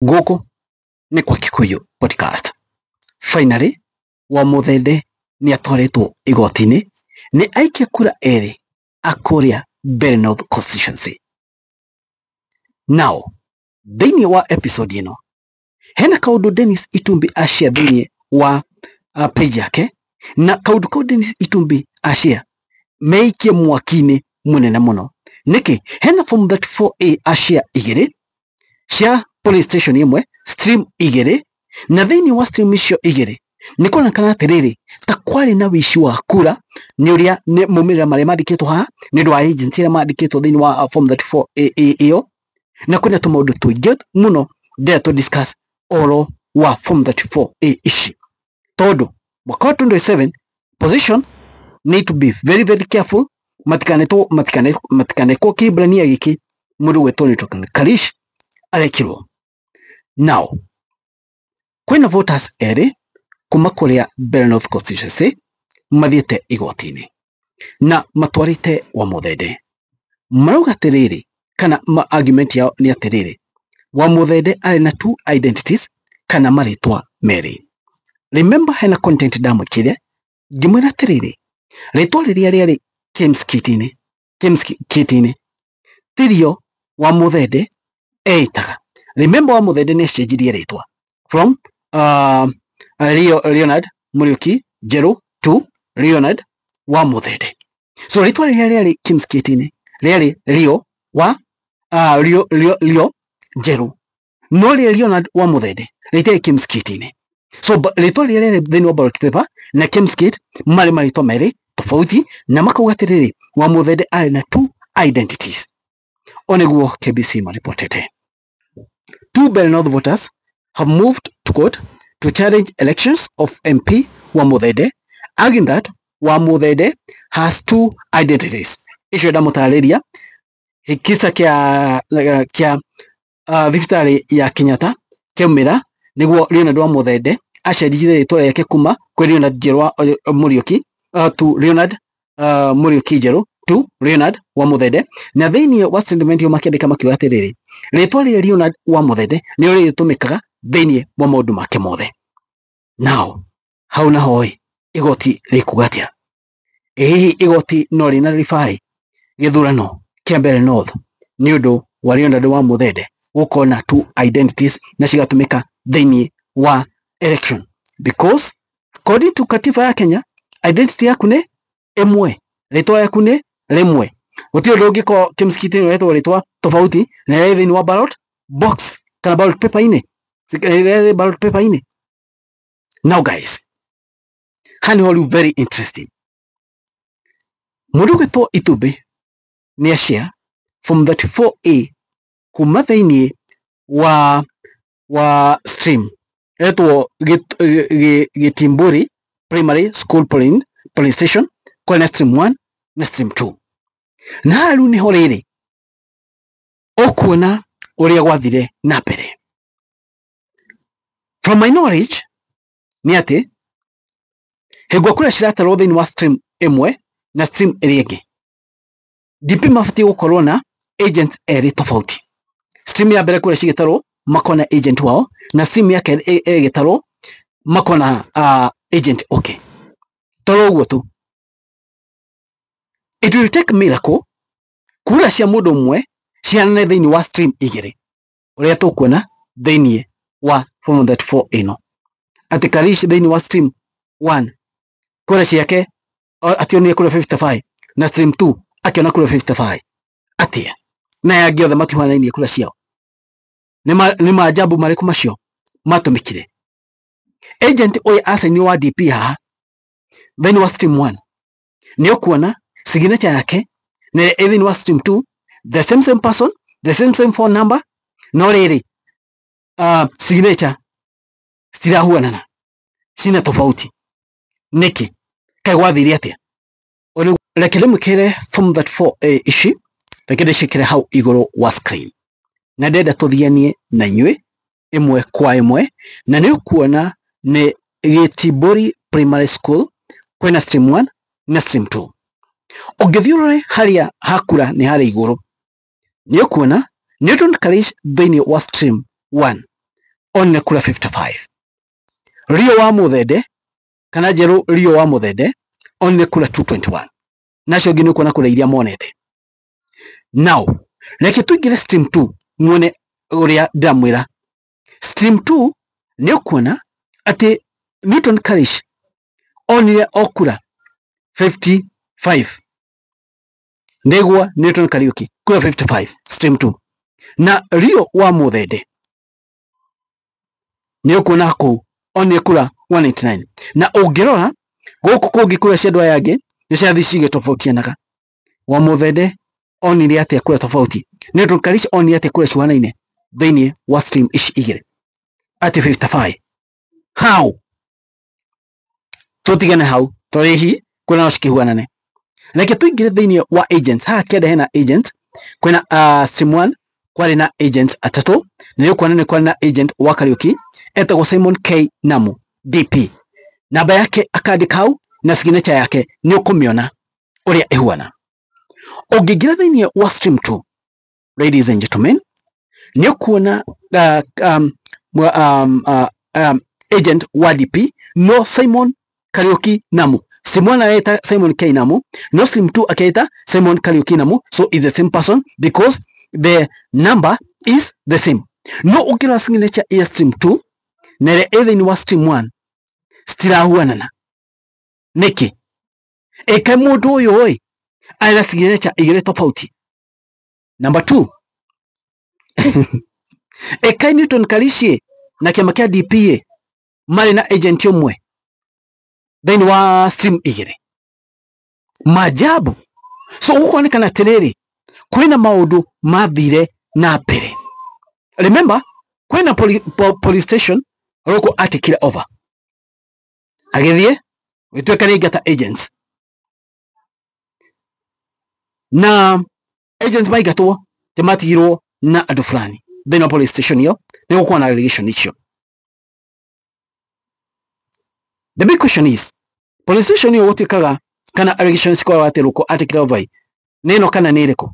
Gũkũ nĩ kwa Kikuyu Podcast. Finally, Wamuthende nĩ atwarĩtwo igoti-inĩ nĩ aikia kura erĩ a kũrĩa Mbeere North Constituency. Now, thĩinĩ wa episode ĩno hena kaũndũ Dennis Itumbi ashare thĩinĩ wa page yake, na kaũndũ kau Dennis Itumbi ashare meikie mwaki-inĩ mũnene mũno. Nĩkĩ? Hena form 34A ashare igĩrĩ cia police station ĩmwe, stream igĩrĩ, na thĩinĩ wa stream icio igĩrĩ nĩ kuonekana atĩrĩrĩ, ta kwarĩ na wĩici wa kura nĩ ũrĩa nĩ maumĩrĩra marĩa mandĩkĩtwo haha nĩ ũndũ wa agency arĩa mandĩkĩtwo thĩinĩ wa form 34A ĩyo, na kwĩna tũmaũndũ tũingĩ mũno ndĩrenda tũ discuss ũhoro wa form 34A ici, tondũ mwaka wa 27 position need to be very very careful matikanetwo matikanekwo kĩhibirania gĩkĩ mũndũ gwĩtwo Newton Karish arekirwo. Now, kwĩna voters erĩ kuma kũrĩa Mbeere North Constituency mathiĩte igoti-inĩ na matwarĩte Wamuthende. Marauga atĩrĩrĩ, kana ma argument yao nĩ atĩrĩrĩ, Wamuthende arĩ na two identities kana marĩtwa merĩ. Remember hena content ndamwĩkĩire ngĩmwĩra atĩrĩrĩ, rĩtwa rĩrĩa rĩarĩ KIEMS kit-inĩ, KIEMS kit-inĩ tirio Wamuthende eĩtaga. Remember Wamuthende nĩ acenjirie rĩtwa from Leonard Muriuki Njeru to Leonard Wamuthende. So rĩtwa rĩrĩa rĩarĩ KIEMS kit-inĩ rĩarĩ Leo wa Leo, Leo, Leo Njeru, no rĩrĩa Leonard Wamuthende rĩtiarĩ KIEMS kit-inĩ. So rĩtwa rĩrĩa rĩarĩ thĩinĩ wa ballot paper na KIEMS kit marĩ marĩtwa merĩ tofauti, na makauga atĩrĩrĩ, Wamuthende arĩ na two identities. O nĩguo KBC maripotete. Two Mbeere North voters have moved to court to challenge elections of MP Wamuthende, arguing that Wamuthende has two identities. Icio ndamũtarĩria kisa kĩa thibitarĩ ya Kenyatta kĩaumĩra nĩguo Leonard Wamuthende acenjirie rĩtwa rĩake kuma kwĩ Leonard Njeru wa Muriuki to Leonard Muriuki Njeru to Leonard Wamuthende, na thĩinĩ wa statement ĩyo makĩandĩka makiuga atĩrĩrĩ, rĩtwa rĩrĩa Leonard Wamuthende nĩrĩo rĩtũmĩkaga thĩinĩ wa maũndũ make mothe. Now hau naho ĩ, igoti rĩkuga atĩa? Ĩ hihi igoti no rĩna nullify gĩthurano kĩa Mbeere North nĩ ũndũ wa Leonard Wamuthende gũkorwo na two identities na cigatũmĩka thĩinĩ wa election? Because according to katiba ya Kenya, identity yaku nĩ ĩmwe, rĩtwa rĩaku nĩ rĩmwe. Gũtirĩ ũndũ ũngĩkorwo kĩmsikiti ũretwo rĩtwa tofauti na rĩrĩa thĩinĩ wa ballot box kana ballot paper-inĩ, rĩrĩa ballot paper-inĩ. Now guys, haha nĩho rĩu very interesting. Mũndũ ũgwĩtwo Itumbĩ nĩ ashare form 34A kuma thĩinĩ wa stream etwo Gĩtimbũri Primary School polling station, kwĩna stream 1 na stream 2. Na haha rĩu nĩho rĩrĩ ũkuona ũrĩa gwathire na mbere. From my knowledge nĩ atĩ hingo kura ciratarwo thĩinĩ wa stream ĩmwe na stream ĩrĩa ĩngĩ, DP mabatiĩ gũkorwo na agents erĩ tofauti. Stream ya mbere kura cigĩtarwo makona agent wao, na stream ya kerĩ ĩgĩtarwo makona agent ũngĩ. Toro ũguo tu. It will take miracle kura cia mũndũ ũmwe cihanane thĩinĩ wa stream igĩrĩ, ũrĩa tũkuona thĩinĩ wa form 34 ĩno, atĩ Karish thĩinĩ wa stream 1 kura ciake ationire kura 55 na stream 2 akĩona kura 55. Atia na aya angĩ othe matihanainie kura ciao? Nĩ maajabu marĩkũ macio matũmĩkire? Agent ũyũ acainio wa DP haha thĩinĩ wa stream 1 nĩ ũkuona signature yake na ĩ thĩinĩ wa stream 2, the same same person, the same same phone number, no rĩrĩ signature citirahuanana, cina tofauti. Nĩkĩ? Kaĩ gwathire atĩa? Reke ndĩmwĩkĩre form 34A ici, reke ndĩciĩkĩre hau igũrũ wa screen, na ndĩrenda tũthianie na inyuĩ ĩmwe kwa ĩmwe, na nĩ ũkuona nĩ Gĩtimbũri Primary School, kwĩna stream 1 na stream 2. Ũngĩthiĩ ũrore harĩa hakura nĩ harĩa igũrũ, nĩ ũkuona Newton Karish thĩinĩ wa stream 1. Onire kura 55. Rio wa Muthende kana Njeru Rio wa Muthende onire kura 221. Nacio ingĩ nĩ ũkuona kura iria monete. Now reke tũingĩre stream 2 muone ũrĩa ndĩramwĩra. Stream 2 nĩ ũkuona atĩ Newton Karish onire o kura 55. Ndegwa Newton Kariuki kura 55 stream 2. Na Rio wa Muthende nĩ ũkuona kũu onire kura 189. Na ũngĩrora gũkũ kũngĩ kura cia andũ aya angĩ nĩ cirathiĩ cigĩtofautianaga. Wa Muthende onire atĩa kura tofauti? Newton Karish onire atĩa kura cihanaine thĩinĩ wa stream ici igĩrĩ atĩ 55? How? Tũtigane hau tondũ hihi kura no cikĩhuanane. Reke tũingĩre thĩinĩ wa agents. Haha kĩanda hena agents. Kwĩna stream 1 kwarĩ na agents atatũ, na nĩ ũkuona nĩ kwarĩ na agent wa Kariuki etagwo Simon K Namu DP. Namba yake akandĩka hau na signature yake nĩ ũkũmĩona ũrĩa ĩhuana. Ũngĩingĩra thĩinĩ wa stream 2, ladies and gentlemen, nĩ ũkuona agent wa DP no Simon Kariuki Namu. Stream 1 areta Simon K Namu, no stream 2 aketa Simon Kariuki Namu, so it's the same person because the number is the same. No ũngĩrora signature ya stream 2 na ĩrĩa ĩ thĩinĩ wa stream 1 citirahuanana. Nĩkĩ? Ĩkaĩ mũndũ ũyũ ĩ arĩ na signature igĩrĩ tofauti. Number 2, ĩkaĩ Newton Karish na kĩama kĩa DP marĩ na agent ũmwe thĩinĩ wa stream igĩrĩ. Maajabu. So gũkonekana atĩrĩrĩ, kwĩna maũndũ mathire na mbere. Remember, kwĩna police station Ruku atikire over. Agĩthiĩ gũtuĩka nĩ aingata agents. Na agents maingatwo ti matigirwo na andũ fulani thĩinĩ wa police station ĩyo nĩ gũkorwo na allegation icio. The big question is, police station ĩyo gũtuĩkaga kana allegations cikoragwo atĩ Ruku atikire over nĩ ĩno kana nĩ ĩrĩkũ?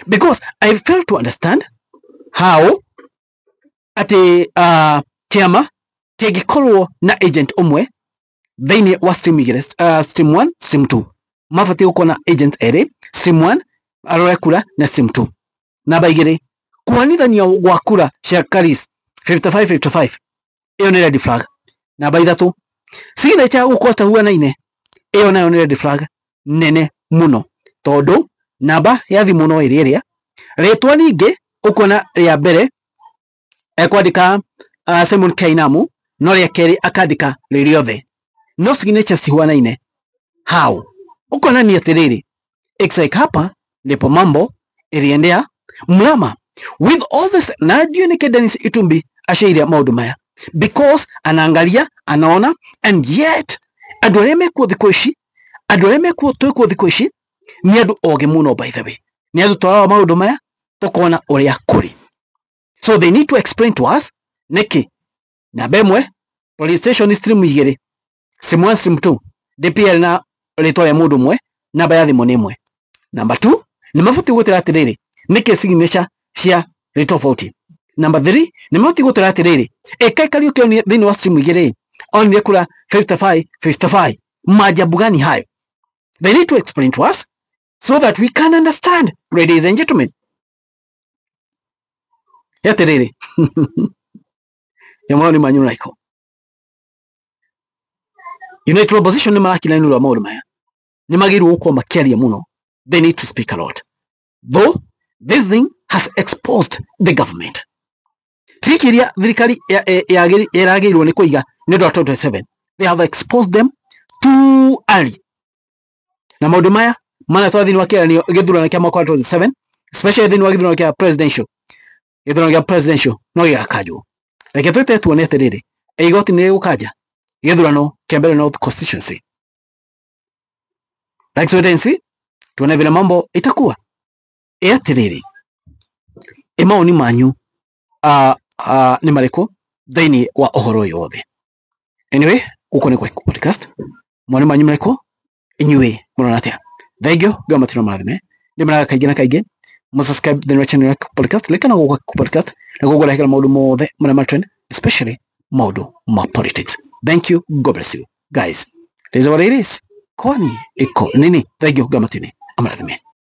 Because I fail to understand how atĩ kĩama kĩngĩkorwo na agent ũmwe thĩinĩ wa stream igĩrĩ, stream 1, stream 2. Mabatiĩ gũkorwo na agent erĩ, stream 1 arore kura na stream 2. Namba igĩrĩ, kuhanithania gwa kura cia Karish 55-55 ĩyo nĩ red flag. Namba ithatũ, signature gũkorwo citahuanaine ĩyo nayo nĩ red flag nene mũno, tondũ namba ya thimũ no ĩrĩ ĩrĩa rĩtwa ningĩ ũkuona rĩa mbere ekwandĩka Simon K Namu, no rĩa kerĩ akandĩka rĩrĩothe, no signature cihuanaine. How? Ũkuona ni atĩrĩrĩ, it's like hapa ndipo mambo iliendea mrama. With all this, na ndiũ nĩkĩ Dennis Itumbi aceire maũndũ maya, because anaangalia, anaona, and yet andũ arĩa mekuo thikũ ici, andũ arĩa mekuo twĩkuo thikũ ici nĩ andũ ogĩ mũno, by the way, nĩ andũ twarora maũndũ maya tũkona ũrĩa kũrĩ. So they need to explain to us nĩkĩ namba ĩmwe police station stream igĩrĩ, stream 1, stream 2, DPL na rĩtwa rĩa mũndũ ũmwe, namba ya thimũ nĩ ĩmwe. Namba 2, nĩ mabatiĩ gũtwĩra atĩrĩrĩ, nĩkĩ signature cia rĩ tofauti. Namba 3, nĩ mabatiĩ gũtwĩra atĩrĩrĩ, ĩkaĩ Kariuki thĩinĩ wa stream igĩrĩ onire kura 55 55. Maajabu gani hayo? They need to explain to us so that we can understand, ladies and gentlemen. Atĩrĩrĩ, ya maoni manyu raiko. United Opposition nĩ marakina nĩ ũndũ wa maũndũ maya. Nĩ magĩrĩirwo gũkorwo makĩaria mũno. They need to speak a lot. Though this thing has exposed the government. Trick iria thirikari ĩragĩrĩirwo nĩ kũiga nĩ ũndũ wa 2027. They have exposed them too early. Na maũndũ maya manatwara thĩinĩ wa kĩgeranio gĩthurano kĩa mwaka wa 2027, especially thĩinĩ wa gĩthurano kĩa presidential. Gĩthurano kĩa presidential no gĩgakanjwo. Reke twĩte tuone atĩrĩrĩ, igoti nĩ rĩgũkanja gĩthurano kĩa Mbeere North constituency. Let's wait and see, tuone vile mambo itakuwa. Ĩ atĩrĩrĩ, ĩ maoni manyu nĩ marĩkũ thĩinĩ wa ũhoro ũyũ wothe? Anyway, gũkũ nĩ kwa podcast. Maoni manyu marĩkũ? Inyuĩ mũrona atĩa? Thank you, Ngai matiro marathime. Ndĩmeraga kaingĩ na kaingĩ mũsubscribe thĩinĩ wa channel ya podcast, like na gũkũ podcast, na gũkũ kũrehera maũndũ mothe marĩa ma trend especially maũndũ ma politics. Thank you, God bless you guys. It is what it is. Kwani iko nini? Thank you, Gamatini amarathime.